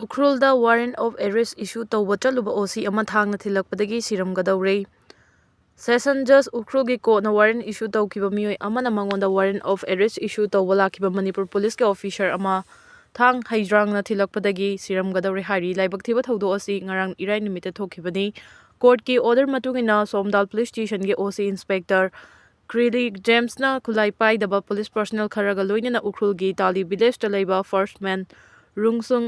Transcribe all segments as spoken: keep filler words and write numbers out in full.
ꯎꯈ꯭ꯔꯨꯜꯗ warrant of arrest issue ꯇꯧꯕ ꯆꯠꯂꯨꯕ OC ꯑꯃ ꯊꯥꯡꯅ ꯊꯤꯜꯂꯛꯄꯗꯒꯤ ꯁꯤꯔꯝꯒꯗꯧꯔꯦ꯫ Session Judge ꯎꯈ꯭ꯔꯨꯜꯒꯤ courtꯅ warrant issue ꯇꯧꯈꯤꯕ ꯃꯤꯑꯣꯏ ꯑꯃꯅ ꯃꯉꯣꯟꯗ warrant of arrest issue ꯇꯧꯕ ꯂꯥꯛꯈꯤꯕ ꯃꯅꯤꯄꯨꯔ policeꯀꯤ officer ꯑꯃ ꯊꯥꯡ ꯍꯩꯗ꯭ꯔꯥꯡꯅ ꯊꯤꯜꯂꯛꯄꯗꯒꯤ ꯁꯤꯔꯝꯒꯗꯧꯔꯦ ꯍꯥꯏꯔꯤ꯫ ꯂꯥꯏꯕꯛ ꯊꯤꯕ ꯊꯧꯗꯣꯛ ꯑꯁꯤ ꯉꯔꯥꯡ ꯏꯔꯥꯏ ꯅꯨꯃꯤꯠꯇ ꯊꯣꯛꯈꯤꯕꯅꯤ꯫ Courtꯀꯤ order ꯃꯇꯨꯡ ꯏꯟꯅ ꯁꯣꯝꯗꯥꯜ police stationꯒꯤ OC inspector ꯀ꯭ꯔꯤꯂꯤ ꯖꯦꯝꯁꯅ ꯈꯨꯠꯂꯥꯏ ꯄꯥꯏꯗꯕ police personnel ꯈꯔꯒ ꯂꯣꯏꯅꯅ ꯎꯈ꯭ꯔꯨꯜꯒꯤ ꯇꯥꯂꯤ villageꯇ ꯂꯩꯕ first man ꯔꯨꯡꯁꯨꯡ,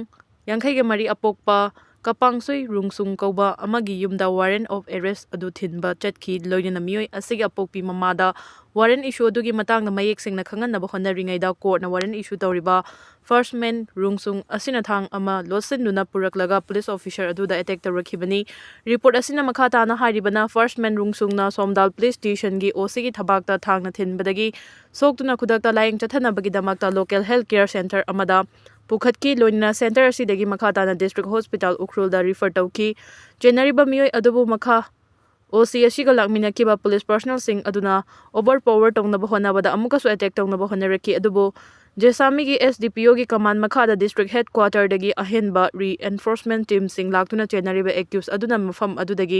ꯌꯥꯡꯈꯩꯒ ꯃꯔꯤ ꯑꯄꯣꯛꯄ ꯀꯄꯥꯡꯁꯨꯏ ꯔꯨꯡꯁꯨꯡ ꯀꯧꯕ ꯑꯃꯒꯤ ꯌꯨꯝꯗ warrant of arrest ꯑꯗꯨ ꯊꯤꯟꯕ ꯆꯠꯈꯤ꯫ ꯂꯣꯏꯅꯅ ꯃꯤꯑꯣꯏ ꯑꯁꯤꯒꯤ ꯑꯄꯣꯛꯄꯤ ꯃꯃꯥꯗ warrant issue ꯑꯗꯨꯒꯤ ꯃꯇꯥꯡꯗ ꯃꯌꯦꯛ ꯁꯦꯡꯅ ꯈꯪꯍꯟꯅꯕ ꯍꯣꯠꯅꯔꯤꯉꯩꯗ courtꯅ warrant issue ꯇꯧꯔꯤꯕ first man ꯔꯨꯡꯁꯨꯡ ꯑꯁꯤꯅ ꯊꯥꯡ ꯑꯃ ꯂꯣꯠꯁꯤꯟꯗꯨꯅ ꯄꯨꯔꯛꯂꯒ police officer ꯑꯗꯨꯗ attack ꯇꯧꯔꯛꯈꯤꯕꯅꯤ꯫ Report ꯑꯁꯤꯅ ꯃꯈꯥ ꯇꯥꯅ ꯍꯥꯏꯔꯤꯕꯅ, first man ꯔꯨꯡꯁꯨꯡꯅ ꯁꯣꯝꯗꯥꯜ police stationꯒꯤ OCꯒꯤ ꯊꯕꯥꯛꯇ ꯊꯥꯡꯅ ꯊꯤꯟꯕꯗꯒꯤ ꯁꯣꯛꯇꯨꯅ ꯈꯨꯗꯛꯇ ꯂꯥꯌꯦꯡ ꯆꯠꯊꯅꯕꯒꯤꯗꯃꯛꯇ local health care centre ꯑꯃꯗ ꯄꯨꯈꯠꯈꯤ꯫ ꯂꯣꯏꯅꯅ centre ꯑꯁꯤꯗꯒꯤ ꯃꯈꯥ ꯇꯥꯅ district hospital ꯎꯈ꯭ꯔꯨꯜꯗ refer ꯇꯧꯈꯤ꯫ ꯆꯦꯟꯅꯔꯤꯕ ꯃꯤꯑꯣꯏ ꯑꯗꯨꯕꯨ ꯃꯈꯥ OC ꯑꯁꯤꯒ ꯂꯥꯛꯃꯤꯟꯅꯈꯤꯕ police personnelꯁꯤꯡ ꯑꯗꯨꯅ overpower ꯇꯧꯅꯕ ꯍꯣꯠꯅꯕꯗ ꯑꯃꯨꯛꯀꯁꯨ attack ꯇꯧꯅꯕ ꯍꯣꯠꯅꯔꯛꯈꯤ꯫ ꯑꯗꯨꯕꯨ ꯖꯦꯁꯥꯃꯤꯒꯤ SDPOꯒꯤ command ꯃꯈꯥꯗ district headquarterꯗꯒꯤ ꯑꯍꯦꯟꯕ reinforcement teamꯁꯤꯡ ꯂꯥꯛꯇꯨꯅ ꯆꯦꯟꯅꯔꯤꯕ accused ꯑꯗꯨꯅ ꯃꯐꯝ ꯑꯗꯨꯗꯒꯤ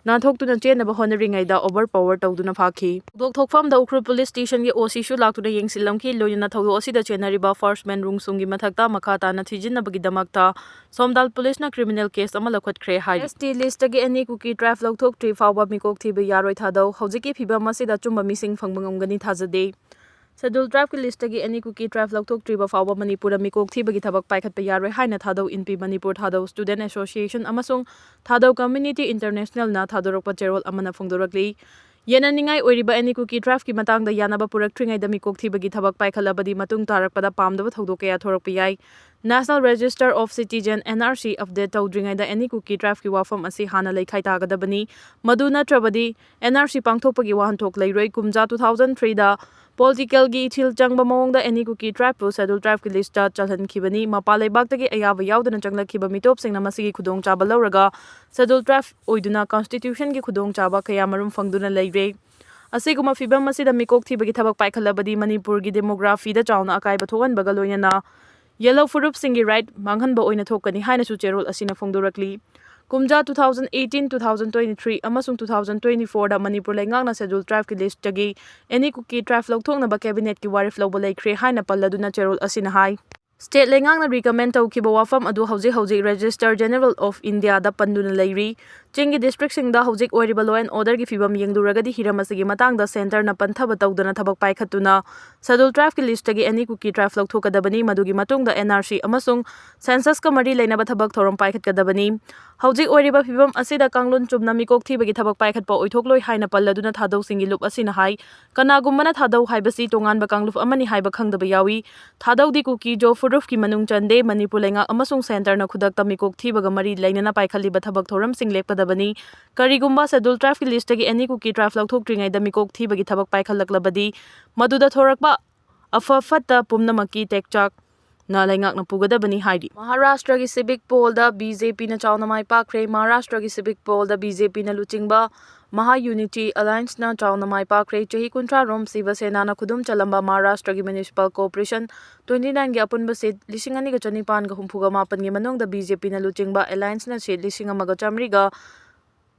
ꯅꯥꯟꯊꯣꯛꯇꯨꯅ ꯆꯦꯟꯅꯕ ꯍꯣꯠꯅꯔꯤꯉꯩꯗ overpower ꯇꯧꯗꯨꯅ ꯐꯥꯈꯤ꯫ ꯊꯧꯗꯣꯛ ꯊꯣꯛꯐꯝꯗ ꯎꯈ꯭ꯔꯨꯜ police stationꯒꯤ OCꯁꯨ ꯂꯥꯛꯇꯨꯅ ꯌꯦꯡꯁꯤꯜꯂꯝꯈꯤ꯫ ꯂꯣꯏꯅꯅ ꯊꯧꯗꯣꯛ ꯑꯁꯤꯗ ꯆꯦꯟꯅꯔꯤꯕ first man ꯔꯨꯡꯁꯨꯡꯒꯤ ꯃꯊꯛꯇ ꯃꯈꯥ ꯇꯥꯅ ꯊꯤꯖꯤꯟꯅꯕꯒꯤꯗꯃꯛꯇ ꯁꯣꯝꯗꯥꯜ policeꯅ criminal case ꯑꯃ ꯂꯧꯈꯠꯈ꯭ꯔꯦ ꯍꯥꯏꯔꯤ꯫ ST listꯇꯒꯤ any Kuki tribe ꯂꯧꯊꯣꯛꯇ꯭ꯔꯤ ꯐꯥꯎꯕ ꯃꯤꯀꯣꯛ ꯊꯤꯕ ꯌꯥꯔꯣꯏ ꯊꯥꯗꯧ꯫ ꯍꯧꯖꯤꯛꯀꯤ ꯐꯤꯕꯝ ꯑꯁꯤꯗ ꯑꯆꯨꯝꯕ ꯃꯤꯁꯤꯡ ꯐꯪꯕ ꯉꯝꯒꯅꯤ ꯊꯥꯖꯗꯦ꯫ Scheduled tribeꯀꯤ listꯇꯒꯤ any Kuki tribe ꯂꯧꯊꯣꯛꯇ꯭ꯔꯤꯕ ꯐꯥꯎꯕ ꯃꯅꯤꯄꯨꯔꯗ ꯃꯤꯀꯣꯛ ꯊꯤꯕꯒꯤ ꯊꯕꯛ ꯄꯥꯏꯈꯠꯄ ꯌꯥꯔꯣꯏ ꯍꯥꯏꯅ ꯊꯥꯗꯧ ꯏꯟꯄꯤ ꯃꯅꯤꯄꯨꯔ ꯊꯥꯗꯧ student association ꯑꯃꯁꯨꯡ ꯊꯥꯗꯧ community internationalꯅ ꯊꯥꯗꯣꯔꯛꯄ ꯆꯦꯔꯣꯜ ꯑꯃꯅ ꯐꯣꯡꯗꯣꯔꯛꯂꯤ꯫ ꯌꯦꯠꯅꯅꯤꯡꯉꯥꯏ ꯑꯣꯏꯔꯤꯕ any Kuki tribeꯀꯤ ꯃꯇꯥꯡꯗ ꯌꯥꯅꯕ ꯄꯨꯔꯛꯇ꯭ꯔꯤꯉꯩꯗ ꯃꯤꯀꯣꯛ ꯊꯤꯕꯒꯤ ꯊꯕꯛ ꯄꯥꯏꯈꯠꯂꯕꯗꯤ ꯃꯇꯨꯡ ꯇꯥꯔꯛꯄꯗ ꯄꯥꯝꯗꯕ ꯊꯧꯗꯣꯛ ꯀꯌꯥ ꯊꯣꯔꯛꯄ ꯌꯥꯏ꯫ National Register of Citizen, NRC, update ꯇꯧꯗ꯭ꯔꯤꯉꯩꯗ any Kuki tribeꯀꯤ ꯋꯥꯐꯝ ꯑꯁꯤ ꯍꯥꯟꯅ ꯂꯩꯈꯥꯏ ꯇꯥꯒꯗꯕꯅꯤ꯫ ꯃꯗꯨ ꯅꯠꯇ꯭ꯔꯕꯗꯤ NRC ꯄꯥꯡꯊꯣꯛꯄꯒꯤ ꯋꯥꯍꯟꯊꯣꯛ ꯂꯩꯔꯣꯏ꯫ ꯀꯨꯝꯖꯥ two thousand threeꯗ politicalꯒꯤ ꯏꯊꯤꯜ ꯆꯪꯕ ꯃꯑꯣꯡꯗ any Kuki tribeꯄꯨ scheduled tribeꯀꯤ listꯇ ꯆꯜꯍꯟꯈꯤꯕꯅꯤ꯫ ꯃꯄꯥꯟ ꯂꯩꯕꯥꯛꯇꯒꯤ ꯑꯌꯥꯕ ꯌꯥꯎꯗꯅ ꯆꯪꯂꯛꯈꯤꯕ ꯃꯤꯇꯣꯞꯁꯤꯡꯅ ꯃꯁꯤꯒꯤ ꯈꯨꯗꯣꯡꯆꯥꯕ ꯂꯧꯔꯒ scheduled tribe ꯑꯣꯏꯗꯨꯅ constitutionꯒꯤ ꯈꯨꯗꯣꯡꯆꯥꯕ ꯀꯌꯥꯃꯔꯨꯝ ꯐꯪꯗꯨꯅ ꯂꯩꯔꯦ꯫ ꯑꯁꯤꯒꯨꯝꯕ ꯐꯤꯕꯝ ꯑꯁꯤꯗ ꯃꯤꯀꯣꯛ ꯊꯤꯕꯒꯤ ꯊꯕꯛ ꯄꯥꯏꯈꯠꯂꯕꯗꯤ ꯃꯅꯤꯄꯨꯔꯒꯤ demographyꯗ ꯆꯥꯎꯅ ꯑꯀꯥꯏꯕ ꯊꯣꯛꯍꯟꯕꯒ ꯂꯣꯏꯅꯅ ꯌꯦꯜꯂꯣ ꯐꯨꯔꯨꯞꯁꯤꯡꯒꯤ ꯔꯥꯏꯠ ꯃꯥꯡꯍꯟꯕ ꯑꯣꯏꯅ ꯊꯣꯛꯀꯅꯤ ꯍꯥꯏꯅꯁꯨ ꯆꯦꯔꯣꯜ ꯑꯁꯤꯅ ꯐꯣꯡꯗꯣꯔꯛꯂꯤ꯫ ꯀꯨꯝꯖꯥ two thousand eighteen, two thousand twenty-three ꯑꯃꯁꯨꯡ two thousand twenty-fourꯗ ꯃꯅꯤꯄꯨꯔ ꯂꯩꯉꯥꯛꯅ Scheduled Tribeꯀꯤ listꯇꯒꯤ any Kuki tribe ꯂꯧꯊꯣꯛꯅꯕ cabinetꯀꯤ ꯋꯥꯔꯦꯞ ꯂꯧꯕ ꯂꯩꯈ꯭ꯔꯦ ꯍꯥꯏꯅ ꯄꯜꯂꯗꯨꯅ ꯆꯦꯔꯣꯜ ꯑꯁꯤꯅ ꯍꯥꯏ꯫ State ꯂꯩꯉꯥꯛꯅ recommend ꯇꯧꯈꯤꯕ ꯋꯥꯐꯝ ꯑꯗꯨ ꯍꯧꯖꯤꯛ ꯍꯧꯖꯤꯛ Registrar General of Indiaꯗ ꯄꯟꯗꯨꯅ ꯂꯩꯔꯤ꯫ ꯆꯤꯡꯒꯤ districtꯁꯤꯡꯗ ꯍꯧꯖꯤꯛ ꯑꯣꯏꯔꯤꯕ law and orderꯒꯤ ꯐꯤꯕꯝ ꯌꯦꯡꯂꯨꯔꯒꯗꯤ ꯍꯤꯔꯝ ꯑꯁꯤꯒꯤ ꯃꯇꯥꯡꯗ centreꯅ ꯄꯟꯊꯕ ꯇꯧꯗꯅ ꯊꯕꯛ ꯄꯥꯏꯈꯠꯇꯨꯅ Scheduled Tribeꯀꯤ listꯇꯒꯤ any Kuki tribe ꯂꯧꯊꯣꯛꯀꯗꯕꯅꯤ꯫ ꯃꯗꯨꯒꯤ ꯃꯇꯨꯡꯗ NRC ꯑꯃꯁꯨꯡ censusꯀ ꯃꯔꯤ ꯂꯩꯅꯕ ꯊꯕꯛ ꯊꯧꯔꯝ ꯄꯥꯏꯈꯠꯀꯗꯕꯅꯤ꯫ ꯍꯧꯖꯤꯛ ꯑꯣꯏꯔꯤꯕ ꯐꯤꯕꯝ ꯑꯁꯤꯗ ꯀꯥꯡꯂꯣꯟ ꯆꯨꯝꯅ ꯃꯤꯀꯣꯛ ꯊꯤꯕꯒꯤ ꯊꯕꯛ ꯄꯥꯏꯈꯠꯄ ꯑꯣꯏꯊꯣꯛꯂꯣꯏ ꯍꯥꯏꯅ ꯄꯜꯂꯗꯨꯅ ꯊꯥꯗꯧꯁꯤꯡꯒꯤ ꯂꯨꯞ ꯑꯁꯤꯅ ꯍꯥꯏ, ꯀꯅꯥꯒꯨꯝꯕꯅ ꯊꯥꯗꯧ ꯍꯥꯏꯕꯁꯤ ꯇꯣꯉꯥꯟꯕ ꯀꯥꯡꯂꯨꯞ ꯑꯃꯅꯤ ꯍꯥꯏꯕ ꯈꯪꯗꯕ ꯌꯥꯎꯏ꯫ ꯊꯥꯗꯧꯗꯤ ꯀꯨꯀꯤ ꯖꯣ ꯐꯨꯔꯨꯞꯀꯤ ꯃꯅꯨꯡ ꯆꯟꯗꯦ꯫ ꯃꯅꯤꯄꯨꯔ ꯂꯩꯉꯥꯛ ꯑꯃꯁꯨꯡ centreꯅ ꯈꯨꯗꯛꯇ ꯃꯤꯀꯣꯛ ꯊꯤꯕꯒ ꯃꯔꯤ ꯂꯩꯅꯅ ꯄꯥꯏꯈꯠꯂꯤꯕ ꯊꯕꯛ ꯊꯧꯔꯝꯁꯤꯡ ꯂꯦꯞꯀꯗꯕꯅꯤ꯫ ꯀꯔꯤꯒꯨꯝꯕ Scheduled Tribeꯀꯤ listꯇꯒꯤ any Kuki tribe ꯂꯧꯊꯣꯛꯇ꯭ꯔꯤꯉꯩꯗ ꯃꯤꯀꯣꯛ ꯊꯤꯕꯒꯤ ꯊꯕꯛ ꯄꯥꯏꯈꯠꯂꯛꯂꯕꯗꯤ, ꯃꯗꯨꯗ ꯊꯣꯔꯛꯄ ꯑꯐ ꯐꯠꯇ ꯄꯨꯝꯅꯃꯛꯀꯤ ꯇꯦꯛꯆꯥꯛꯅ ꯂꯩꯉꯥꯛꯅ ꯄꯨꯒꯗꯕꯅꯤ ꯍꯥꯏꯔꯤ꯫ ꯃꯍꯥꯔꯥꯁꯇ꯭ꯔꯒꯤ civic pollꯗ BJPꯅ ꯆꯥꯎꯅ ꯃꯥꯏ ꯄꯥꯛꯈ꯭ꯔꯦ꯫ ꯃꯍꯥꯔꯥꯁꯇ꯭ꯔꯒꯤ civic pollꯗ BJPꯅ ꯂꯨꯆꯤꯡꯕ Maha Unity Allianceꯅ ꯆꯥꯎꯅ ꯃꯥꯏ ꯄꯥꯛꯈ꯭ꯔꯦ꯫ ꯆꯍꯤ ꯀꯨꯟꯊ꯭ꯔꯥ ꯔꯣꯝ ꯁꯤꯕ ꯁꯦꯅꯥꯅ ꯈꯨꯗꯨꯝ ꯆꯜꯂꯝꯕ ꯃꯍꯥꯔꯥꯁꯇ꯭ꯔꯒꯤ municipal corporation twenty nineꯒꯤ ꯑꯄꯨꯟꯕ seat ꯂꯤꯁꯤꯡ ꯑꯅꯤꯒ ꯆꯅꯤꯄꯥꯟꯒ ꯍꯨꯝꯐꯨꯒ ꯃꯥꯄꯟꯒꯤ ꯃꯅꯨꯡꯗ BJPꯅ ꯂꯨꯆꯤꯡꯕ Allianceꯅ seat ꯂꯤꯁꯤꯡ ꯑꯃꯒ ꯆꯥꯃꯔꯤꯒ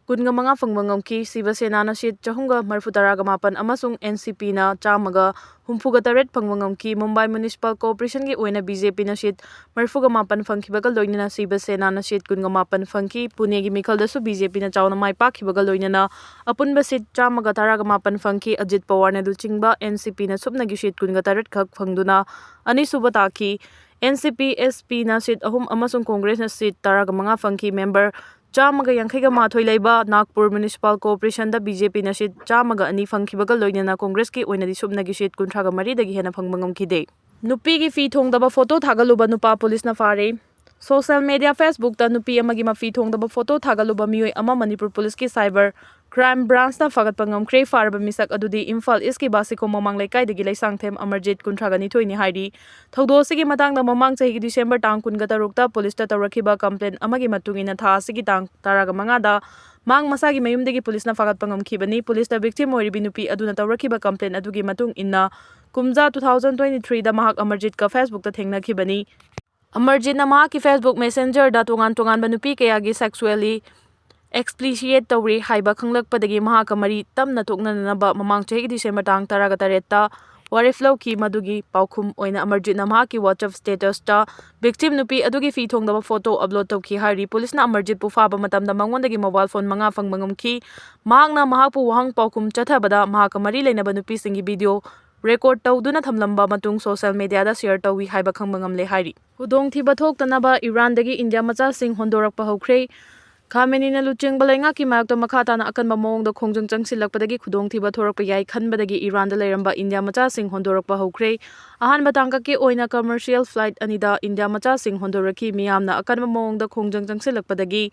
ꯀꯨꯟꯒ ꯃꯉꯥ ꯐꯪꯕ ꯉꯝꯈꯤ꯫ ꯁꯤꯕ ꯁꯦꯅꯥꯅ seat ꯆꯍꯨꯝꯒ ꯃꯔꯤꯐꯨ ꯇꯔꯥꯒ ꯃꯥꯄꯟ ꯑꯃꯁꯨꯡ NCPꯅ ꯆꯥꯝꯃꯒ ꯍꯨꯝꯐꯨꯒ ꯇꯔꯦꯠ ꯐꯪꯕ ꯉꯝꯈꯤ꯫ ꯃꯨꯝꯕꯥꯏ municipal corporationꯒꯤ ꯑꯣꯏꯅ BJPꯅ seat ꯃꯔꯤꯐꯨꯒ ꯃꯥꯄꯟ ꯐꯪꯈꯤꯕꯒ ꯂꯣꯏꯅꯅ ꯁꯤꯕ ꯁꯦꯅꯥꯅ seat ꯀꯨꯟꯒ ꯃꯥꯄꯟ ꯐꯪꯈꯤ꯫ ꯄꯨꯅꯦꯒꯤ ꯃꯤꯈꯜꯗꯁꯨ BJPꯅ ꯆꯥꯎꯅ ꯃꯥꯏ ꯄꯥꯛꯈꯤꯕꯒ ꯂꯣꯏꯅꯅ ꯑꯄꯨꯟꯕ seat ꯆꯥꯝꯃꯒ ꯇꯔꯥꯒ ꯃꯥꯄꯟ ꯐꯪꯈꯤ꯫ ꯑꯖꯤꯠ ꯄꯋꯥꯔꯅ ꯂꯨꯆꯤꯡꯕ NCPꯅ ꯁꯨꯞꯅꯒꯤ seat ꯀꯨꯟꯒ ꯇꯔꯦꯠ ꯈꯛ ꯐꯪꯗꯨꯅ ꯑꯅꯤꯁꯨꯕ ꯇꯥꯈꯤ꯫ NCP SPꯅ seat ꯑꯍꯨꯝ ꯑꯃꯁꯨꯡ Congressꯅ seat ꯇꯔꯥꯒ ꯃꯉꯥ ꯐꯪꯈꯤ꯫ Member ꯆꯥꯝꯃꯒ ꯌꯥꯡꯈꯩꯒ ꯃꯥꯊꯣꯏ ꯂꯩꯕ ꯅꯥꯒꯄꯨꯔ municipal corporationꯗ BJPꯅ seat ꯆꯥꯝꯃꯒ ꯑꯅꯤ ꯐꯪꯈꯤꯕꯒ ꯂꯣꯏꯅꯅ Congressꯀꯤ ꯑꯣꯏꯅꯗꯤ ꯁꯨꯞꯅꯒꯤ seat ꯀꯨꯟꯊ꯭ꯔꯥꯒ ꯃꯔꯤꯗꯒꯤ ꯍꯦꯟꯅ ꯐꯪꯕ ꯉꯝꯈꯤꯗꯦ꯫ ꯅꯨꯄꯤꯒꯤ ꯐꯤ ꯊꯣꯡꯗꯕ photo ꯊꯥꯒꯠꯂꯨꯕ ꯅꯨꯄꯥ ꯄꯨꯂꯤꯁꯅ ꯐꯥꯔꯦ꯫ Social media Facebookꯇ ꯅꯨꯄꯤ ꯑꯃꯒꯤ ꯃꯐꯤ ꯊꯣꯡꯗꯕ photo ꯊꯥꯒꯠꯂꯨꯕ ꯃꯤꯑꯣꯏ ꯑꯃ ꯃꯅꯤꯄꯨꯔ ꯄꯨꯂꯤꯁꯀꯤ cyber crime branchꯅ ꯐꯥꯒꯠꯄ ꯉꯝꯈ꯭ꯔꯦ꯫ ꯐꯥꯔꯕ ꯃꯤꯁꯛ ꯑꯗꯨꯗꯤ ꯏꯝꯐꯥꯜ ꯏꯁꯀꯤ ꯕꯥꯁꯤꯈꯣꯡ ꯃꯃꯥꯡ ꯂꯩꯀꯥꯏꯗꯒꯤ ꯂꯩꯁꯥꯡꯊꯦꯝ ꯑꯃꯔꯖꯤꯠ, ꯀꯨꯟꯊ꯭ꯔꯥꯒ ꯅꯤꯊꯣꯏꯅꯤ ꯍꯥꯏꯔꯤ꯫ ꯊꯧꯗꯣꯛ ꯑꯁꯤꯒꯤ ꯃꯇꯥꯡꯗ ꯃꯃꯥꯡ ꯆꯍꯤꯒꯤ ꯗꯤꯁꯦꯝꯕꯔ ꯇꯥꯡ ꯀꯨꯟꯒ ꯇꯔꯨꯛꯇ ꯄꯨꯂꯤꯁꯇ ꯇꯧꯔꯛꯈꯤꯕ complaint ꯑꯃꯒꯤ ꯃꯇꯨꯡ ꯏꯟꯅ ꯊꯥ ꯑꯁꯤꯒꯤ ꯇꯥꯡ ꯇꯔꯥꯒ ꯃꯉꯥꯗ ꯃꯍꯥꯛ ꯃꯁꯥꯒꯤ ꯃꯌꯨꯝꯗꯒꯤ ꯄꯨꯂꯤꯁꯅ ꯐꯥꯒꯠꯄ ꯉꯝꯈꯤꯕꯅꯤ꯫ ꯄꯨꯂꯤꯁꯇ victim ꯑꯣꯏꯔꯤꯕꯤ ꯅꯨꯄꯤ ꯑꯗꯨꯅ ꯇꯧꯔꯛꯈꯤꯕ complaint ꯑꯗꯨꯒꯤ ꯃꯇꯨꯡ ꯏꯟꯅ, ꯀꯨꯝꯖꯥ two thousand twenty-threeꯗ ꯃꯍꯥꯛ ꯑꯃꯔꯖꯤꯠꯀ Facebookꯇ ꯊꯦꯡꯅꯈꯤꯕꯅꯤ꯫ ꯑꯃꯔꯖꯤꯠꯅ ꯃꯍꯥꯛꯀꯤ Facebook Messengerꯗ ꯇꯣꯉꯥꯟ ꯇꯣꯉꯥꯟꯕ ꯅꯨꯄꯤ ꯀꯌꯥꯒꯤ sexually explicit ꯇꯧꯔꯤ ꯍꯥꯏꯕ ꯈꯪꯂꯛꯄꯗꯒꯤ ꯃꯍꯥꯛꯀ ꯃꯔꯤ ꯇꯝꯅ ꯇꯣꯛꯅꯅꯕ ꯃꯃꯥꯡ ꯆꯍꯤꯒꯤ December ꯇꯥꯡ ꯇꯔꯥꯒ ꯇꯔꯦꯠꯇ ꯋꯥꯔꯦꯞ ꯂꯧꯈꯤ꯫ ꯃꯗꯨꯒꯤ ꯄꯥꯎꯈꯨꯝ ꯑꯣꯏꯅ ꯑꯃꯔꯖꯤꯠꯅ ꯃꯍꯥꯛꯀꯤ WhatsApp statusꯇ victim ꯅꯨꯄꯤ ꯑꯗꯨꯒꯤ ꯐꯤ ꯊꯣꯡꯗꯕ photo upload ꯇꯧꯈꯤ ꯍꯥꯏꯔꯤ꯫ ꯄꯨꯂꯤꯁꯅ ꯑꯃꯔꯖꯤꯠꯄꯨ ꯐꯥꯕ ꯃꯇꯝꯗ ꯃꯉꯣꯟꯗꯒꯤ mobile phone ꯃꯉꯥ ꯐꯪꯕ ꯉꯝꯈꯤ꯫ ꯃꯍꯥꯛꯅ ꯃꯍꯥꯛꯄꯨ ꯋꯥꯍꯪ ꯄꯥꯎꯈꯨꯝ ꯆꯠꯊꯕꯗ ꯃꯍꯥꯛꯀ ꯃꯔꯤ ꯂꯩꯅꯕ ꯅꯨꯄꯤꯁꯤꯡꯒꯤ video record ꯇꯧꯗꯨꯅ ꯊꯝꯂꯝꯕ ꯃꯇꯨꯡ social mediaꯗ share ꯇꯧꯏ ꯍꯥꯏꯕ ꯈꯪꯕ ꯉꯝꯂꯦ ꯍꯥꯏꯔꯤ꯫ ꯈꯨꯗꯣꯡꯊꯤꯕ ꯊꯣꯛꯇꯅꯕ ꯏꯔꯥꯟꯗꯒꯤ ꯏꯟꯗꯤꯌꯥ ꯃꯆꯥꯁꯤꯡ ꯍꯣꯟꯗꯣꯔꯛꯄ ꯍꯧꯈ꯭ꯔꯦ꯫ ꯈꯥꯃꯦꯅꯤꯅ ꯂꯨꯆꯤꯡꯕ ꯂꯩꯉꯥꯛꯀꯤ ꯃꯥꯌꯣꯛꯇ ꯃꯈꯥ ꯇꯥꯅ ꯑꯀꯟꯕ ꯃꯑꯣꯡꯗ ꯈꯣꯡꯖꯪ ꯆꯪꯁꯤꯜꯂꯛꯄꯗꯒꯤ ꯈꯨꯗꯣꯡꯊꯤꯕ ꯊꯣꯔꯛꯄ ꯌꯥꯏ ꯈꯟꯕꯗꯒꯤ ꯏꯔꯥꯟꯗ ꯂꯩꯔꯝꯕ ꯏꯟꯗꯤꯌꯥ ꯃꯆꯥꯁꯤꯡ ꯍꯣꯟꯗꯣꯔꯛꯄ ꯍꯧꯈ꯭ꯔꯦ꯫ ꯑꯍꯥꯟꯕ ꯇꯥꯡꯀꯛꯀꯤ ꯑꯣꯏꯅ commercial flight ꯑꯅꯤꯗ ꯏꯟꯗꯤꯌꯥ ꯃꯆꯥꯁꯤꯡ ꯍꯣꯟꯗꯣꯔꯛꯈꯤ꯫ ꯃꯤꯌꯥꯝꯅ ꯑꯀꯟꯕ ꯃꯑꯣꯡꯗ ꯈꯣꯡꯖꯪ ꯆꯪꯁꯤꯜꯂꯛꯄꯗꯒꯤ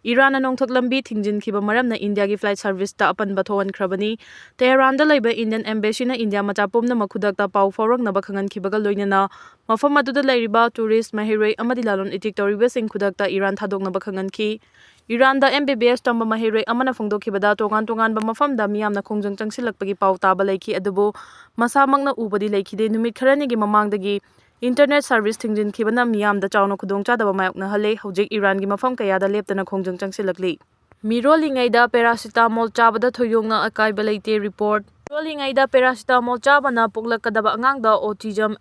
ꯏꯔꯥꯟꯅ ꯅꯣꯡꯊꯛ ꯂꯝꯕꯤ ꯊꯤꯡꯖꯤꯟꯈꯤꯕ ꯃꯔꯝꯅ ꯏꯟꯗꯤꯌꯥꯒꯤ flight serviceꯇ ꯑꯄꯟꯕ ꯊꯣꯛꯍꯟꯈ꯭ꯔꯕꯅꯤ꯫ ꯇꯦꯍꯔꯥꯟꯗ ꯂꯩꯕ Indian Embassyꯅ ꯏꯟꯗꯤꯌꯥ ꯃꯆꯥ ꯄꯨꯝꯅꯃꯛ ꯈꯨꯗꯛꯇ ꯄꯥꯎ ꯐꯥꯎꯔꯛꯅꯕ ꯈꯪꯍꯟꯈꯤꯕꯒ ꯂꯣꯏꯅꯅ ꯃꯐꯝ ꯑꯗꯨꯗ ꯂꯩꯔꯤꯕ tourist, ꯃꯍꯩꯔꯣꯏ ꯑꯃꯗꯤ ꯂꯂꯣꯟ ꯏꯇꯤꯛ ꯇꯧꯔꯤꯕꯁꯤꯡ ꯈꯨꯗꯛꯇ Iran ꯊꯥꯗꯣꯛꯅꯕ ꯈꯪꯍꯟꯈꯤ꯫ ꯏꯔꯥꯟꯗ M B B S ꯇꯝꯕ ꯃꯍꯩꯔꯣꯏ ꯑꯃꯅ ꯐꯣꯡꯗꯣꯛꯈꯤꯕꯗ ꯇꯣꯉꯥꯟ ꯇꯣꯉꯥꯟꯕ ꯃꯐꯝꯗ ꯃꯤꯌꯥꯝꯅ ꯈꯣꯡꯖꯪ ꯆꯪꯁꯤꯜꯂꯛꯄꯒꯤ ꯄꯥꯎ ꯇꯥꯕ ꯂꯩꯈꯤ, ꯑꯗꯨꯕꯨ ꯃꯁꯥꯃꯛꯅ ꯎꯕꯗꯤ ꯂꯩꯈꯤꯗꯦ꯫ ꯅꯨꯃꯤꯠ ꯈꯔꯅꯤꯒꯤ ꯃꯃꯥꯡꯗꯒꯤ internet service ꯊꯤꯡꯖꯤꯟꯈꯤꯕꯅ ꯃꯤꯌꯥꯝꯗ ꯆꯥꯎꯅ ꯈꯨꯗꯣꯡꯆꯥꯗꯕ ꯃꯥꯌꯣꯛꯅꯍꯜꯂꯦ꯫ ꯍꯧꯖꯤꯛ ꯏꯔꯥꯟꯒꯤ ꯃꯐꯝ ꯀꯌꯥꯗ ꯂꯦꯞꯇꯅ ꯈꯣꯡꯖꯪ ꯆꯪꯁꯤꯜꯂꯛꯂꯤ꯫ ꯃꯤꯔꯣꯜꯂꯤꯉꯩꯗ paracetamol ꯆꯥꯕꯗ ꯊꯣꯏꯗꯣꯛꯅ ꯑꯀꯥꯏꯕ ꯂꯩꯇꯦ꯫ Report꯫ ꯃꯤꯔꯣꯜꯂꯤꯉꯩꯗ paracetamol ꯆꯥꯕꯅ ꯄꯣꯛꯂꯛꯀꯗꯕ ꯑꯉꯥꯡꯗ autism,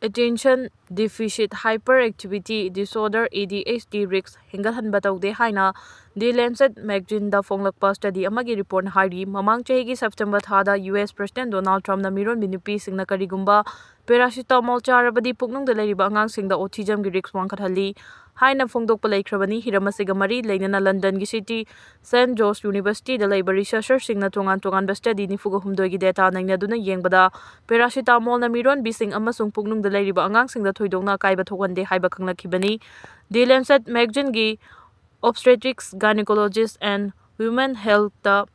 attention deficit hyperactivity disorder, A D H D, risk ꯍꯦꯟꯒꯠꯍꯟꯕ ꯇꯧꯗꯦ ꯍꯥꯏꯅ The Lancet magazineꯗ ꯐꯣꯡꯂꯛꯄ study ꯑꯃꯒꯤ reportꯅ ꯍꯥꯏꯔꯤ꯫ ꯃꯃꯥꯡ ꯆꯍꯤꯒꯤ September ꯊꯥꯗ U S President Donald Trumpꯅ ꯃꯤꯔꯣꯟꯕꯤ ꯅꯨꯄꯤꯁꯤꯡꯅ ꯀꯔꯤꯒꯨꯝꯕ paracetamol ꯆꯥꯔꯕꯗꯤ ꯄꯨꯛꯅꯨꯡꯗ ꯂꯩꯔꯤꯕ ꯑꯉꯥꯡꯁꯤꯡꯗ autismꯒꯤ risk ꯋꯥꯡꯈꯠꯍꯜꯂꯤ ꯍꯥꯏꯅ ꯐꯣꯡꯗꯣꯛꯄ ꯂꯩꯈ꯭ꯔꯕꯅꯤ꯫ ꯍꯤꯔꯝ ꯑꯁꯤꯒ ꯃꯔꯤ ꯂꯩꯅꯅ Londonꯒꯤ city Saint George Universityꯗ ꯂꯩꯕ researcherꯁꯤꯡꯅ ꯇꯣꯉꯥꯟ ꯇꯣꯉꯥꯟꯕ study ꯅꯤꯐꯨꯒ ꯍꯨꯝꯗꯣꯏꯒꯤ data ꯅꯩꯅꯗꯨꯅ ꯌꯦꯡꯕꯗ, paracetamolꯅ ꯃꯤꯔꯣꯟꯕꯤꯁꯤꯡ ꯑꯃꯁꯨꯡ ꯄꯨꯛꯅꯨꯡꯗ ꯂꯩꯔꯤꯕ ꯑꯉꯥꯡꯁꯤꯡꯗ ꯊꯣꯏꯗꯣꯛꯅ ꯑꯀꯥꯏꯕ ꯊꯣꯛꯍꯟꯗꯦ ꯍꯥꯏꯕ ꯈꯪꯂꯛꯈꯤꯕꯅꯤ꯫ The Lancet magazineꯒꯤ Obstetrics, Gynaecologist and Women Healthꯇ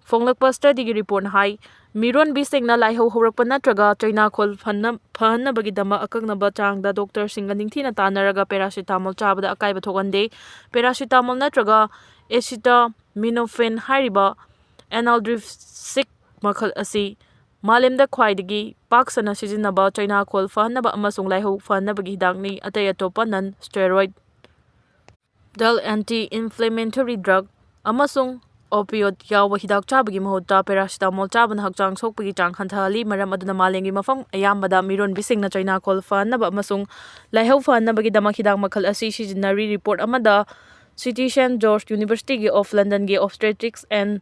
ꯐꯣꯡꯂꯛꯄ studyꯒꯤ reportꯅ ꯍꯥꯏ, ꯃꯤꯔꯣꯟꯕꯤꯁꯤꯡꯅ ꯂꯥꯏꯍꯧ ꯍꯧꯔꯛꯄ ꯅꯠꯇ꯭ꯔꯒ ꯆꯩꯅꯥꯈꯣꯜ ꯐꯅ-, ꯐꯍꯟꯅꯕꯒꯤꯗꯃꯛ ꯑꯀꯛꯅꯕ ꯆꯥꯡꯗ doctorꯁꯤꯡꯒ ꯅꯤꯡꯊꯤꯅ ꯇꯥꯟꯅꯔꯒ paracetamol ꯆꯥꯕꯗ ꯑꯀꯥꯏꯕ ꯊꯣꯛꯍꯟꯗꯦ꯫ Paracetamol ꯅꯠꯇ꯭ꯔꯒ acetaminophen ꯍꯥꯏꯔꯤꯕ analgesic ꯃꯈꯜ ꯑꯁꯤ ꯃꯥꯂꯦꯝꯗ ꯈ꯭ꯋꯥꯏꯗꯒꯤ ꯄꯥꯛ ꯁꯟꯅ ꯁꯤꯖꯤꯟꯅꯕ ꯆꯩꯅꯥꯈꯣꯜ ꯐꯍꯟꯅꯕ ꯑꯃꯁꯨꯡ ꯂꯥꯏꯍꯧ ꯐꯍꯟꯅꯕꯒꯤ ꯍꯤꯗꯥꯛꯅꯤ꯫ ꯑꯇꯩ ꯑꯇꯣꯞꯄ non-steroidal anti-inflammatory drug ꯑꯃꯁꯨꯡ opioid ꯌꯥꯎꯕ ꯍꯤꯗꯥꯛ ꯆꯥꯕꯒꯤ ꯃꯍꯨꯠꯇ paracetamol ꯆꯥꯕꯅ ꯍꯛꯆꯥꯡ ꯁꯣꯛꯄꯒꯤ ꯆꯥꯡ ꯍꯟꯊꯍꯜꯂꯤ꯫ ꯃꯔꯝ ꯑꯗꯨꯅ ꯃꯥꯂꯦꯝꯒꯤ ꯃꯐꯝ ꯑꯌꯥꯝꯕꯗ ꯃꯤꯔꯣꯟꯕꯤꯁꯤꯡꯅ ꯆꯩꯅꯥꯈꯣꯜ ꯐꯍꯟꯅꯕ ꯑꯃꯁꯨꯡ ꯂꯥꯏꯍꯧ ꯐꯍꯟꯅꯕꯒꯤꯗꯃꯛ ꯍꯤꯗꯥꯛ ꯃꯈꯜ ꯑꯁꯤ ꯁꯤꯖꯤꯟꯅꯔꯤ꯫ Report ꯑꯃꯗ City Saint George University of Londonꯒꯤ Obstetrics and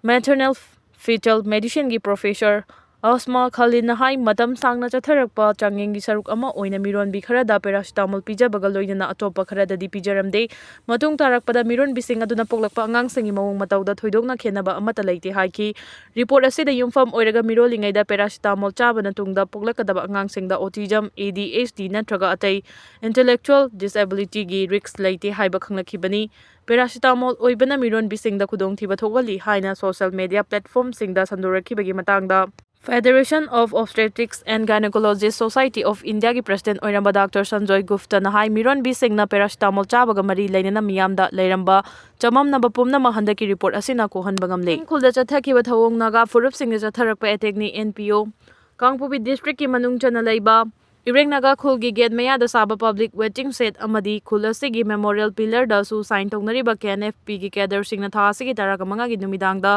Maternal Fetal Medicineꯒꯤ professor Asma Khalilꯅ ꯍꯥꯏ, ꯃꯇꯝ ꯁꯥꯡꯅ ꯆꯠꯊꯔꯛꯄ ꯆꯥꯡꯌꯦꯡꯒꯤ ꯁꯔꯨꯛ ꯑꯃ ꯑꯣꯏꯅ ꯃꯤꯔꯣꯟꯕꯤ ꯈꯔꯗ paracetamol ꯄꯤꯖꯕꯒ ꯂꯣꯏꯅꯅ ꯑꯇꯣꯞꯄ ꯈꯔꯗꯗꯤ ꯄꯤꯖꯔꯝꯗꯦ꯫ ꯃꯇꯨꯡ ꯇꯥꯔꯛꯄꯗ ꯃꯤꯔꯣꯟꯕꯤꯁꯤꯡ ꯑꯗꯨꯅ ꯄꯣꯛꯂꯛꯄ ꯑꯉꯥꯡꯁꯤꯡꯒꯤ ꯃꯑꯣꯡ ꯃꯇꯧꯗ ꯊꯣꯏꯗꯣꯛꯅ ꯈꯦꯠꯅꯕ ꯑꯃꯠꯇ ꯂꯩꯇꯦ ꯍꯥꯏꯈꯤ꯫ Report ꯑꯁꯤꯗ ꯌꯨꯝꯐꯝ ꯑꯣꯏꯔꯒ ꯃꯤꯔꯣꯜꯂꯤꯉꯩꯗ paracetamol ꯆꯥꯕꯅ ꯇꯨꯡꯗ ꯄꯣꯛꯂꯛꯀꯗꯕ ꯑꯉꯥꯡꯁꯤꯡꯗ autism, ADHD ꯅꯠꯇ꯭ꯔꯒ ꯑꯇꯩ intellectual disabilityꯒꯤ risk ꯂꯩꯇꯦ ꯍꯥꯏꯕ ꯈꯪꯂꯛꯈꯤꯕꯅꯤ꯫ Paracetamol ꯑꯣꯏꯕꯅ ꯃꯤꯔꯣꯟꯕꯤꯁꯤꯡꯗ ꯈꯨꯗꯣꯡꯊꯤꯕ ꯊꯣꯛꯍꯜꯂꯤ ꯍꯥꯏꯅ social media platformꯁꯤꯡꯗ ꯁꯟꯗꯣꯔꯛꯈꯤꯕꯒꯤ ꯃꯇꯥꯡꯗ Federation of Obstetrics and Gynecologists Society of Indiaꯒꯤ president ꯑꯣꯏꯔꯝꯕ Doctor Sanjoy Guptaꯅ ꯍꯥꯏ, ꯃꯤꯔꯣꯟꯕꯤꯁꯤꯡꯅ paracetamol ꯆꯥꯕꯒ ꯃꯔꯤ ꯂꯩꯅꯅ ꯃꯤꯌꯥꯝꯗ ꯂꯩꯔꯝꯕ ꯆꯃꯝꯅꯕ ꯄꯨꯝꯅꯃꯛ ꯍꯟꯗꯛꯀꯤ report ꯑꯁꯤꯅ ꯀꯣꯛꯍꯟꯕ ꯉꯝꯂꯦ꯫ ꯈꯨꯜꯗ ꯆꯠꯊꯈꯤꯕ ꯊꯧꯑꯣꯡ ꯅꯥꯒꯥ ꯐꯨꯔꯨꯞꯁꯤꯡꯅ ꯆꯠꯊꯔꯛꯄ attackꯅꯤ꯫ NPO ꯀꯥꯡꯄꯣꯛꯄꯤ districtꯀꯤ ꯃꯅꯨꯡ ꯆꯟꯅ ꯂꯩꯕ ꯏꯔꯦꯡ ꯅꯥꯒꯥ ꯈꯨꯜꯒꯤ gate ꯃꯌꯥꯗ ꯁꯥꯕ public waiting shed ꯑꯃꯗꯤ ꯈꯨꯜ ꯑꯁꯤꯒꯤ memorial pillarꯗꯁꯨ sign ꯇꯧꯅꯔꯤꯕ KNFPꯒꯤ cadreꯁꯤꯡꯅ ꯊꯥ ꯑꯁꯤꯒꯤ ꯇꯔꯥꯃꯉꯥꯒꯤ ꯅꯨꯃꯤꯗꯥꯡꯗ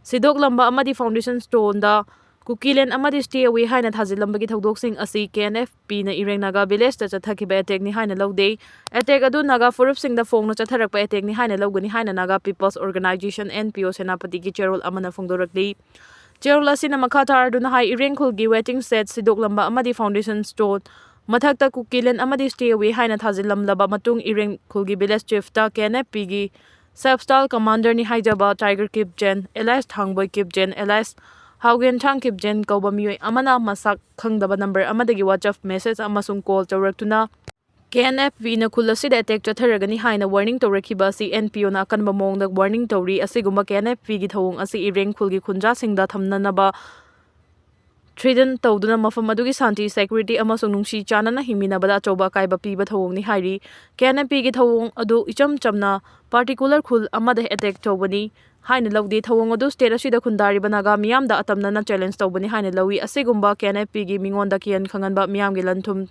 ꯁꯤꯗꯣꯛꯂꯝꯕ ꯑꯃꯗꯤ foundation stoneꯗ Kukiland ꯑꯃꯗꯤ stay away ꯍꯥꯏꯅ ꯊꯥꯖꯤꯜꯂꯝꯕꯒꯤ ꯊꯧꯗꯣꯛꯁꯤꯡ ꯑꯁꯤ KNFPꯅ ꯏꯔꯦꯡ ꯅꯥꯒꯥ villageꯇ ꯆꯠꯊꯈꯤꯕ attackꯅꯤ ꯍꯥꯏꯅ ꯂꯧꯗꯦ꯫ Attack ꯑꯗꯨ ꯅꯥꯒꯥ ꯐꯨꯔꯨꯞꯁꯤꯡꯗ ꯐꯣꯡꯅ ꯆꯠꯊꯔꯛꯄ attackꯅꯤ ꯍꯥꯏꯅ ꯂꯧꯒꯅꯤ ꯍꯥꯏꯅ Naga People's Organisation, NPO, ꯁꯦꯅꯥꯄꯇꯤꯒꯤ ꯆꯦꯔꯣꯜ ꯑꯃꯅ ꯐꯣꯡꯗꯣꯔꯛꯂꯤ꯫ ꯆꯦꯔꯣꯜ ꯑꯁꯤꯅ ꯃꯈꯥ ꯇꯥꯔꯗꯨꯅ ꯍꯥꯏ, ꯏꯔꯦꯡ ꯈꯨꯜꯒꯤ waiting shed ꯁꯤꯗꯣꯛꯂꯝꯕ ꯑꯃꯗꯤ foundation stone ꯃꯊꯛꯇ Kukiland ꯑꯃꯗꯤ stay away ꯍꯥꯏꯅ ꯊꯥꯖꯤꯜꯂꯝꯂꯕ ꯃꯇꯨꯡ, ꯏꯔꯦꯡ ꯈꯨꯜꯒꯤ village chiefꯇ KNFPꯒꯤ sub-stall commanderꯅꯤ ꯍꯥꯏꯖꯕ Tiger Kipgen alias ꯊꯥꯡꯕꯣꯏ Kipgen alias ꯍꯥꯎꯒꯦꯟꯊꯥꯡ Kipgen ꯀꯧꯕ ꯃꯤꯑꯣꯏ ꯑꯃꯅ ꯃꯁꯛ ꯈꯪꯗꯕ number ꯑꯃꯗꯒꯤ WhatsApp message ꯑꯃꯁꯨꯡ call ꯇꯧꯔꯛꯇꯨꯅ KNFPꯅ ꯈꯨꯜ ꯑꯁꯤꯗ attack ꯆꯠꯊꯔꯒꯅꯤ ꯍꯥꯏꯅ warning ꯇꯧꯔꯛꯈꯤꯕ ꯑꯁꯤ NPOꯅ ꯑꯀꯟꯕ ꯃꯑꯣꯡꯗ warning ꯇꯧꯔꯤ꯫ ꯑꯁꯤꯒꯨꯝꯕ KNFPꯒꯤ ꯊꯧꯑꯣꯡ ꯑꯁꯤ ꯏꯔꯦꯡ ꯈꯨꯜꯒꯤ ꯈꯨꯟꯖꯥꯁꯤꯡꯗ ꯊꯝꯅꯅꯕ threaten ꯇꯧꯗꯨꯅ ꯃꯐꯝ ꯑꯗꯨꯒꯤ ꯁꯥꯟꯇꯤ, security ꯑꯃꯁꯨꯡ ꯅꯨꯡꯁꯤ ꯆꯥꯟꯅꯅ ꯍꯤꯡꯃꯤꯟꯅꯕꯗ ꯑꯆꯧꯕ ꯑꯀꯥꯏꯕ ꯄꯤꯕ ꯊꯧꯑꯣꯡꯅꯤ ꯍꯥꯏꯔꯤ꯫ ꯀꯦ ꯑꯦꯟ ꯑꯦꯐ ꯄꯤꯒꯤ ꯊꯧꯑꯣꯡ ꯑꯗꯨ ꯏꯆꯝ ꯆꯝꯅ particular ꯈꯨꯜ ꯑꯃꯗ attack ꯇꯧꯕꯅꯤ ꯍꯥꯏꯅ ꯂꯧꯗꯦ꯫ ꯊꯧꯑꯣꯡ ꯑꯗꯨ state ꯑꯁꯤꯗ ꯈꯨꯟꯗꯥꯔꯤꯕ ꯅꯥꯒꯥ ꯃꯤꯌꯥꯝꯗ ꯑꯇꯝꯅꯅ challenge ꯇꯧꯕꯅꯤ ꯍꯥꯏꯅ ꯂꯧꯏ꯫ ꯑꯁꯤꯒꯨꯝꯕ ꯀꯦ ꯑꯦꯟ ꯑꯦꯐ ꯄꯤꯒꯤ ꯃꯤꯉꯣꯟꯗ ꯀꯤꯍꯟ ꯈꯪꯍꯟꯕ, ꯃꯤꯌꯥꯝꯒꯤ ꯂꯟ ꯊꯨꯝ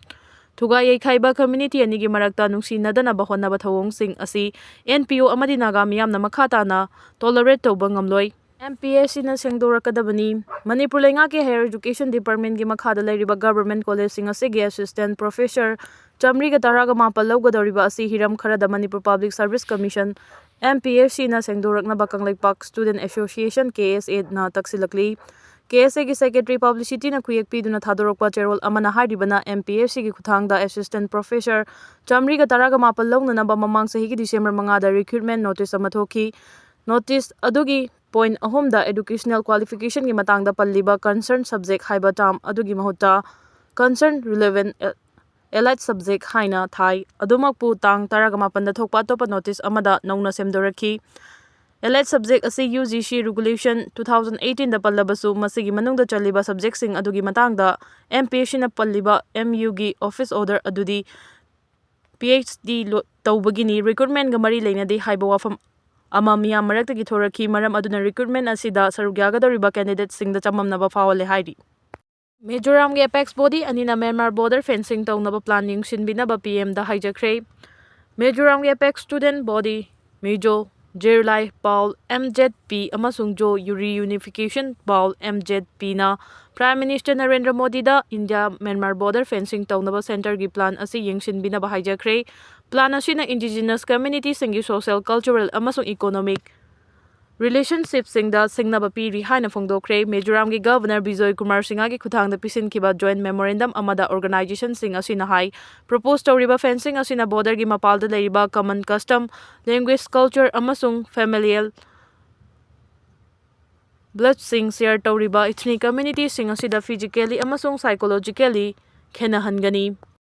ꯊꯨꯒꯥꯏ ꯌꯩꯈꯥꯏꯕ, community ꯑꯅꯤꯒꯤ ꯃꯔꯛꯇ ꯅꯨꯡꯁꯤꯅꯗꯅꯕ ꯍꯣꯠꯅꯕ ꯊꯧꯑꯣꯡꯁꯤꯡ ꯑꯁꯤ ꯑꯦꯟ ꯄꯤ ꯑꯣ ꯑꯃꯗꯤ ꯅꯥꯒꯥ ꯃꯤꯌꯥꯝꯅ ꯃꯈꯥ ꯇꯥꯅ tolerate ꯇꯧꯕ ꯉꯝꯂꯣꯏ꯫ ꯑꯦꯝ ꯄꯤ ꯑꯦꯁ ꯁꯤꯅ ꯁꯦꯡꯗꯣꯔꯛꯀꯗꯕꯅꯤ꯫ ꯃꯅꯤꯄꯨꯔ ꯂꯩꯉꯥꯛꯀꯤ higher education departmentꯀꯤ ꯃꯈꯥꯗ ꯂꯩꯔꯤꯕ government collegeꯁꯤꯡ ꯑꯁꯤꯒꯤ assistant professor ꯆꯥꯃꯔꯤꯒ ꯇꯔꯥꯒ ꯃꯥꯄꯜ ꯂꯧꯒꯗꯧꯔꯤꯕ ꯑꯁꯤ ꯍꯤꯔꯝ ꯈꯔꯗ Manipur Public Service Commission, M P S Cꯅ ꯁꯦꯡꯗꯣꯔꯛꯅꯕ Kangleipak Student Association, K S Aꯅ ꯇꯛꯁꯤꯜꯂꯛꯂꯤ꯫ K S Aꯒꯤ secretary publicityꯅ ꯈꯨꯌꯦꯛ ꯄꯤꯗꯨꯅ ꯊꯥꯗꯣꯔꯛꯄ ꯆꯦꯔꯣꯜ ꯑꯃꯅ ꯍꯥꯏꯔꯤꯕꯅ, M P S Cꯒꯤ ꯈꯨꯠꯊꯥꯡꯗ assistant professor ꯆꯥꯃꯔꯤꯒ ꯇꯔꯥꯒ ꯃꯥꯄꯜ ꯂꯧꯅꯅꯕ ꯃꯃꯥꯡ ꯆꯍꯤꯒꯤ December ꯃꯉꯥꯗ recruitment notice ꯑꯃ ꯊꯣꯛꯈꯤ꯫ Notice ꯑꯗꯨꯒꯤ point ꯑꯍꯨꯝꯗ educational qualificationꯒꯤ ꯃꯇꯥꯡꯗ ꯄꯜꯂꯤꯕ concern subject ꯍꯥꯏꯕ term ꯑꯗꯨꯒꯤ ꯃꯍꯨꯠꯇ concern relevant allied subject ꯍꯥꯏꯅ ꯊꯥꯏ꯫ ꯑꯗꯨꯃꯛꯄꯨ ꯇꯥꯡ ꯇꯔꯥꯒ ꯃꯥꯄꯜꯗ ꯊꯣꯛꯄ ꯑꯇꯣꯞꯄ notice ꯑꯃꯗ ꯅꯧꯅ ꯁꯦꯝꯗꯣꯔꯛꯈꯤ꯫ Allied subject ꯑꯁꯤ U G C regulation two thousand eighteenꯗ ꯄꯜꯂꯕꯁꯨ, ꯃꯁꯤꯒꯤ ꯃꯅꯨꯡꯗ ꯆꯜꯂꯤꯕ subjectꯁꯤꯡ ꯑꯗꯨꯒꯤ ꯃꯇꯥꯡꯗ M P S Cꯅ ꯄꯜꯂꯤꯕ M Uꯒꯤ office order ꯑꯗꯨꯗꯤ P H D ꯂꯣ-, ꯇꯧꯕꯒꯤꯅꯤ, recruitmentꯒ ꯃꯔꯤ ꯂꯩꯅꯗꯦ ꯍꯥꯏꯕ ꯋꯥꯐꯝ ꯑꯃ ꯃꯤꯌꯥꯝ ꯃꯔꯛꯇꯒꯤ ꯊꯣꯔꯛꯈꯤ꯫ ꯃꯔꯝ ꯑꯗꯨꯅ recruitment ꯑꯁꯤꯗ ꯁꯔꯨꯛ ꯌꯥꯒꯗꯧꯔꯤꯕ candidateꯁꯤꯡꯗ ꯆꯃꯝꯅꯕ ꯐꯥꯎꯍꯜꯂꯦ ꯍꯥꯏꯔꯤ꯫ ꯃꯤꯖꯣꯔꯥꯝꯒꯤ apex body ꯑꯅꯤꯅ ꯃ꯭ꯌꯥꯟꯃꯥꯔ border fencing ꯇꯧꯅꯕ plan ꯌꯦꯡꯁꯤꯟꯕꯤꯅꯕ P Mꯗ ꯍꯥꯏꯖꯈ꯭ꯔꯦ꯫ ꯃꯤꯖꯣꯔꯥꯝꯒꯤ apex student body, Mizo, Zirlai Pawl, M Z P, ꯑꯃꯁꯨꯡ ꯖꯣ ꯌꯨꯔꯤ ꯌꯨꯅꯤꯐꯤꯀꯦꯁꯟ ꯄꯥꯎꯜ, M Z Pꯅ Prime Minister ꯅꯔꯦꯟꯗ꯭ꯔ ꯃꯣꯗꯤꯗ ꯏꯟꯗꯤꯌꯥ ꯃ꯭ꯌꯥꯟꯃꯥꯔ border fencing ꯇꯧꯅꯕ centreꯒꯤ plan ꯑꯁꯤ ꯌꯦꯡꯁꯤꯟꯕꯤꯅꯕ ꯍꯥꯏꯖꯈ꯭ꯔꯦ꯫ Plan ꯑꯁꯤꯅ indigenous communityꯁꯤꯡꯒꯤ social, cultural ꯑꯃꯁꯨꯡ economic relationshipꯁꯤꯡꯗ ꯁꯤꯡꯅꯕ ꯄꯤꯔꯤ ꯍꯥꯏꯅ ꯐꯣꯡꯗꯣꯛꯈ꯭ꯔꯦ꯫ ꯃꯤꯖꯣꯔꯥꯝꯒꯤ Governor ꯕꯤꯖꯣꯏ ꯀꯨꯃꯥꯔ ꯁꯤꯡꯍꯒꯤ ꯈꯨꯠꯊꯥꯡꯗ ꯄꯤꯁꯤꯟꯈꯤꯕ joint memorandum ꯑꯃꯗ organizationꯁꯤꯡ ꯑꯁꯤꯅ ꯍꯥꯏ, propose ꯇꯧꯔꯤꯕ fencing ꯑꯁꯤꯅ borderꯒꯤ ꯃꯄꯥꯜꯗ ꯂꯩꯔꯤꯕ common custom, language, culture ꯑꯃꯁꯨꯡ familial bloodꯁꯤꯡ share ꯇꯧꯔꯤꯕ ethnic communityꯁꯤꯡ ꯑꯁꯤꯗ physically ꯑꯃꯁꯨꯡ psychologically ꯈꯦꯠꯅꯍꯟꯒꯅꯤ꯫